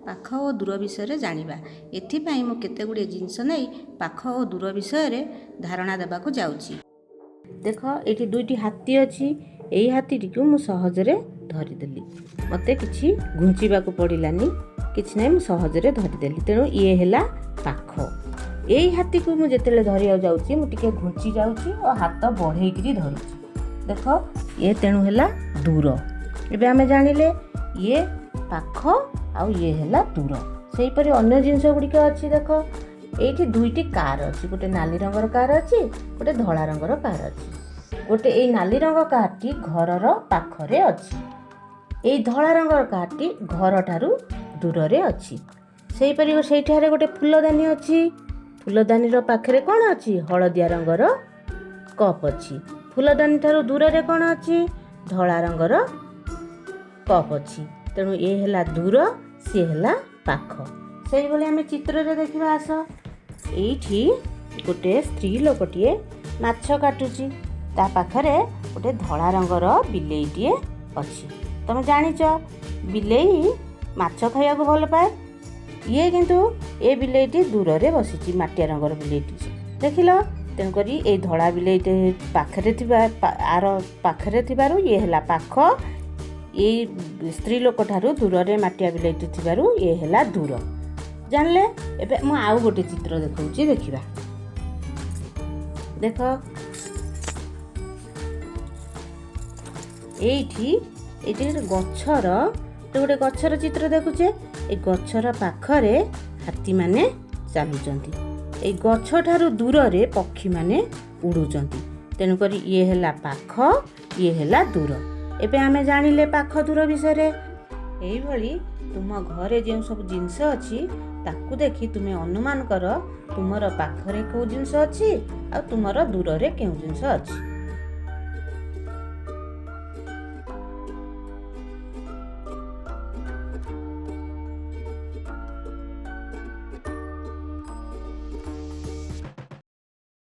ପାଖ ଓ ଦୂର ବିଷୟରେ ଜାଣିବା। ଏଥିପାଇଁ ମୁଁ କେତେ ଗୁଡ଼ିଏ ଜିନିଷ ନେଇ ପାଖ ଓ ଦୂର ବିଷୟରେ ଧାରଣା ଦେବାକୁ ଯାଉଛି। ଦେଖ, ଏଇଠି ଦୁଇଟି ହାତୀ ଅଛି। ଏଇ ହାତୀଟିକୁ ମୁଁ ସହଜରେ ଧରିଦେଲି। ମୋତେ କିଛି ଘୁଞ୍ଚିବାକୁ ପଡ଼ିଲାନି, କିଛି ନାହିଁ, ମୁଁ ସହଜରେ ଧରିଦେଲି। ତେଣୁ ଇଏ ହେଲା ପାଖ। ଏଇ ହାତୀକୁ ମୁଁ ଯେତେବେଳେ ଧରିବାକୁ ଯାଉଛି, ମୁଁ ଟିକେ ଘୁଞ୍ଚି ଯାଉଛି ଓ ହାତ ବଢ଼େଇକିରି ଧରୁଛି। ଦେଖ, ଇଏ ତେଣୁ ହେଲା ଦୂର। ଏବେ ଆମେ ଜାଣିଲେ ଇଏ ପାଖ ଆଉ ଇଏ ହେଲା ଦୂର। ସେହିପରି ଅନ୍ୟ ଜିନିଷ ଗୁଡ଼ିକ ଅଛି। ଦେଖ, ଏଇଠି ଦୁଇଟି କାର୍ ଅଛି। ଗୋଟେ ନାଲି ରଙ୍ଗର କାର୍ ଅଛି, ଗୋଟେ ଧଳା ରଙ୍ଗର କାର୍ ଅଛି। ଗୋଟେ ଏଇ ନାଲି ରଙ୍ଗ କାର୍ଟି ଘରର ପାଖରେ ଅଛି। ଏଇ ଧଳା ରଙ୍ଗର କାର୍ଟି ଘରଠାରୁ ଦୂରରେ ଅଛି। ସେହିପରି ସେଇଠାରେ ଗୋଟେ ଫୁଲଦାନୀ ଅଛି। ଫୁଲଦାନୀର ପାଖରେ କ'ଣ ଅଛି? ହଳଦିଆ ରଙ୍ଗର କପ୍ ଅଛି। ଫୁଲଦାନୀ ଠାରୁ ଦୂରରେ କ'ଣ ଅଛି? ଧଳା ରଙ୍ଗର କପ୍ ଅଛି। ତେଣୁ ଏ ହେଲା ଦୂର, ସିଏ ହେଲା ପାଖ। ସେଇଭଳି ଆମେ ଚିତ୍ରରେ ଦେଖିବା, ଆସ। ଏଇଠି ଗୋଟେ ସ୍ତ୍ରୀ ଲୋକଟିଏ ମାଛ କାଟୁଛି। ତା ପାଖରେ ଗୋଟେ ଧଳା ରଙ୍ଗର ବିଲେଇଟିଏ ଅଛି। ତମେ ଜାଣିଛ, ବିଲେଇ ମାଛ ଖାଇବାକୁ ଭଲ ପାଏ। ଇଏ କିନ୍ତୁ ଏ ବିଲେଇଟି ଦୂରରେ ବସିଛି, ମାଟିଆ ରଙ୍ଗର ବିଲେଇଟି। ଦେଖିଲ? ତେଣୁକରି ଏଇ ଧଳା ବିଲେଇଟି ପାଖରେ ଥିବା, ଆର ପାଖରେ ଥିବାରୁ ଇଏ ହେଲା ପାଖ। ଏଇ ସ୍ତ୍ରୀ ଲୋକଠାରୁ ଦୂରରେ ମାଟିଆ ବିଲେଇଟି ଥିବାରୁ ଇଏ ହେଲା ଦୂର। ଜାଣିଲେ? ଏବେ ମୁଁ ଆଉ ଗୋଟେ ଚିତ୍ର ଦେଖାଉଛି, ଦେଖିବା। ଦେଖ, ଏଇଠି ଗୋଟେ ଗଛର ଚିତ୍ର ଦେଖୁଛେ। ଏଇ ଗଛର ପାଖରେ ହାତୀମାନେ ଚାଲୁଛନ୍ତି। ଏଇ ଗଛଠାରୁ ଦୂରରେ ପକ୍ଷୀମାନେ ଉଡ଼ୁଛନ୍ତି। ତେଣୁକରି ଇଏ ହେଲା ପାଖ, ଇଏ ହେଲା ଦୂର। ଏବେ ଆମେ ଜାଣିଲେ ପାଖ ଦୂର ବିଷୟରେ। ଏଇଭଳି ତୁମ ଘରେ ଯେଉଁ ସବୁ ଜିନିଷ ଅଛି, ତାକୁ ଦେଖି ତୁମେ ଅନୁମାନ କର ତୁମର ପାଖରେ କେଉଁ ଜିନିଷ ଅଛି ଆଉ ତୁମର ଦୂରରେ କେଉଁ ଜିନିଷ ଅଛି।